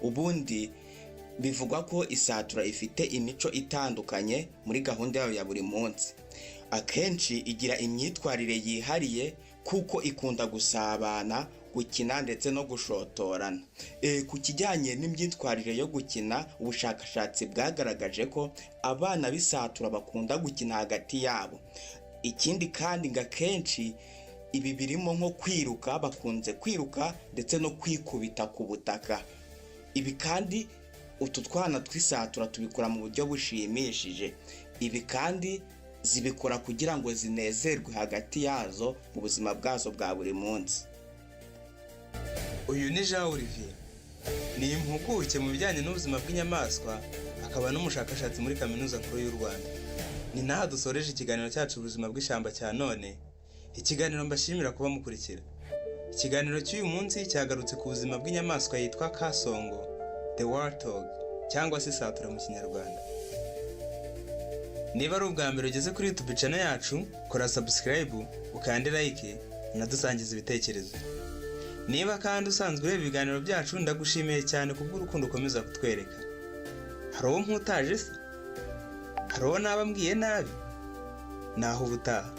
Ubundi bivugwa ko isatura ifite imico itandukanye muri gahunda yayo ya buri munsi. Akenshi igira imyitwarire yihariye kuko ikunda gusabana, gukina ndetse no gushotorana. Ku kijyanye n'imyitwarire yo gukina, ubushakashatsi bwagaragaje ko abana b'isatura bakunda gukina hagati yabo. Ikindi kandi ngo akenshi ibi birimo nko kwiruka, bakunze kwiruka ndetse no kwikubita ku butaka. Ibi kandi utu twana tw'isatura tubikora mu buryo bushimishije. Ibi kandi zibikora kugira ngo zinezerwe hagati yazo mu buzima bwazo bwa buri munsi. Uyu ni Jean Olivier, ni impuguke mu bijyanye n'ubuzima bw'inyamaswa, akaba n'umushakashatsi muri Kaminuza Nkuru y'u Rwanda. Ni naha dusoreje ikiganiro cyacu Ubuzima bw'Ishyamba cya none, ikiganiro mbashimira kuba mukurikira. Ikiganiro cy'uyu munsi cyagarutse ku buzima bw'inyamaswa yitwa Kasongo, the warthog, cyangwa se isatura mu Kinyarwanda. Niba ari ubwa mbere ugeze kuri YouTube channel yacu, kora subscribe, ukande like, unadusangiza ibitekerezo. Niba kandi usanzwe ureba ibiganiro byacu, ndagushimiye cyane kubw'urukundo ukomeza kutwereka. Hari uwo mputaje se? Hari uwo naba mbwiye nabi? Naho ubutaha.